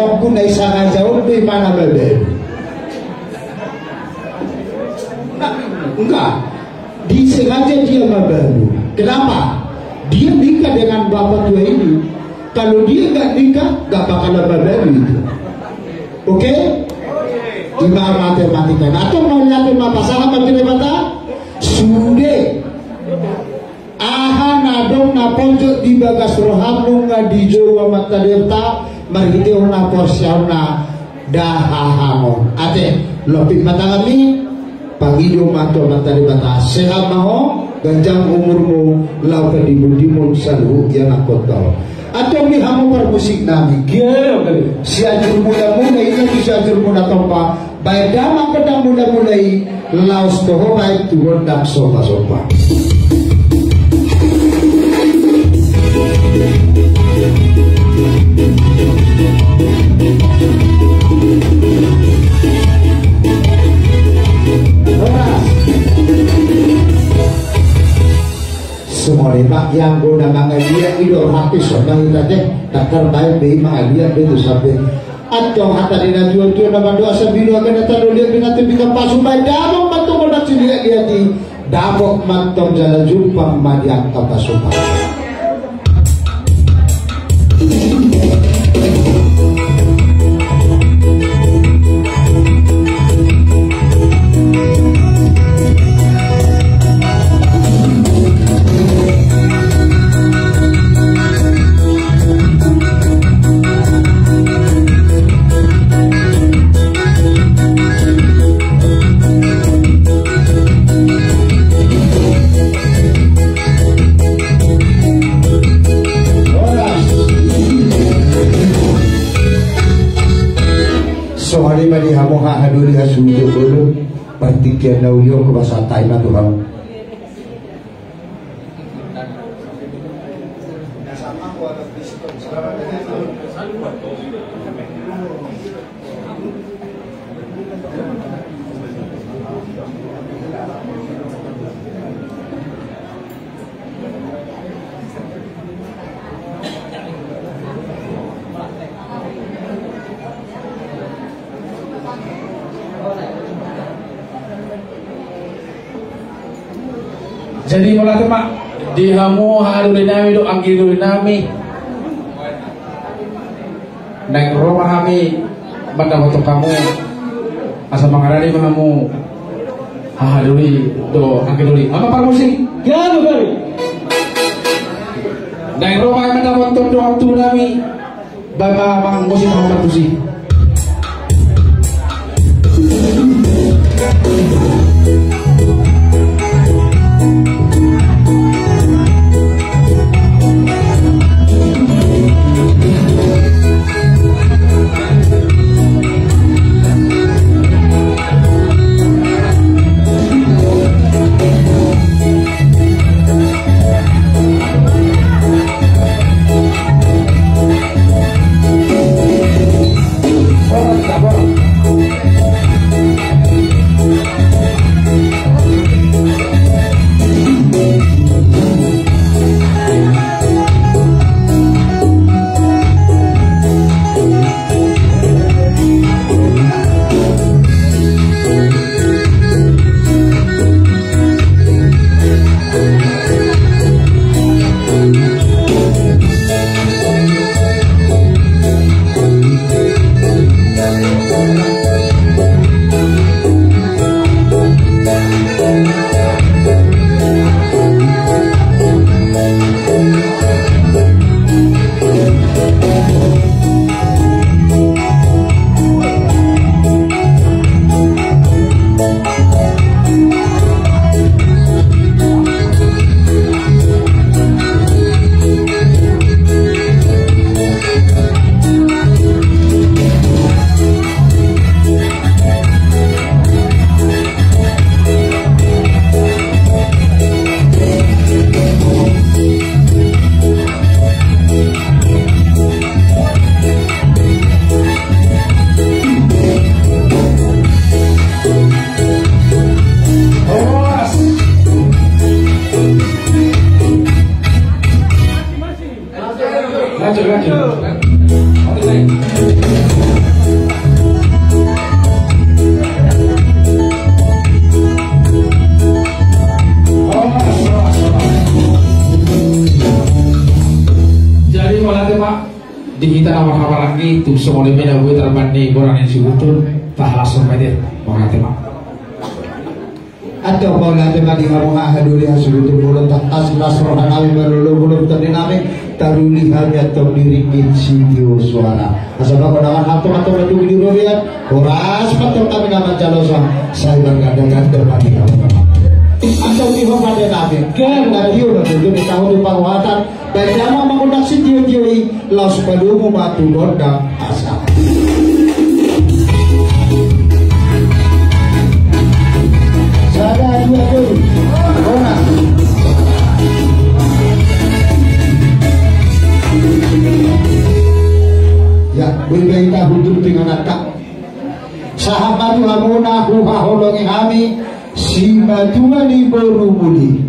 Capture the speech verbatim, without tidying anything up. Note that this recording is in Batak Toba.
Aku na disengaja on do imana mabalu. Enggak. Disengaja dia mabalu. Kenapa? Dia nikah dengan bapak tua ini. Kalau dia nggak nikah, nggak bakalan mabalu itu. Oke? Ima matematika. Nah, atau mau lihat ma pasangan matematika? Sude. Aha na adong na pojok di bagas rohamu nga dijou Amanta Debata marhitehon na porseaonna dahahangon. Ate, lompit ma tanganmi, pangido ma tu Amanta Debata, sehat ma ho, ganjang umurmu, laho padimun-dimun saluhut ianakhonta on. Antong di hamu parmusik nami. Sianjur Mula-mula i, sianjur Mula Tompa. Baen damang gondang mula-mula i, laos toho baen tu gondang somba-somba. Horas. Songon i ma, ianggo na mangaliat i do hapis on ma hita te, takkar baen be i mangaliat be tu sampe. Antong hata ni na tua-tua na mandok asa bilu agana tano liat binatang bikam pasu baen damang mantong gondang siliat-liat i, dapot mantong jala jumpang ma di angka pasu-pasu. Songon i ma di hamu hahadoli hasuhuton bolon, partingkian na uli on hupasahat hami ma tu hamu. Jadi mauliate ma di hamu hahadoli nami dohot anggi doli nami. Naeng ro ma hami mandapothon hamu, asa mangarade ma hamu hahadoli dohot anggi doli. Amang parmusik. Naeng ro ma hami mandapothon dohot tubu nami. Baen ma amang musik, amang parmusik. Pagi tu songon i ma na boi tarban ni bona ni sihutun, tahalashon ma i. Mauliate ma. Antong mauliate ma di hamu haha doli hasihutun bolon, tangkas las roha nami, malolo bolon tondi nami, taruli hami antong di ringgit sitio suara. Asa bago na marhatong antong na tubu di robean, horas ma antong hami na manjalosa, sai marganda-ganda ma di hamu. Antong di ho pande nami, ganda tio na tutu di tahu di panguatan, baen damang mangundang sitio-tio i, laos padomu ma tu gondang asa. Sada, dua, tolu. Bona. Ya, boi baen tahu tu pinangidoan. Sahat ma tu hamu na huhaholongi hami, simatua ni boru muli.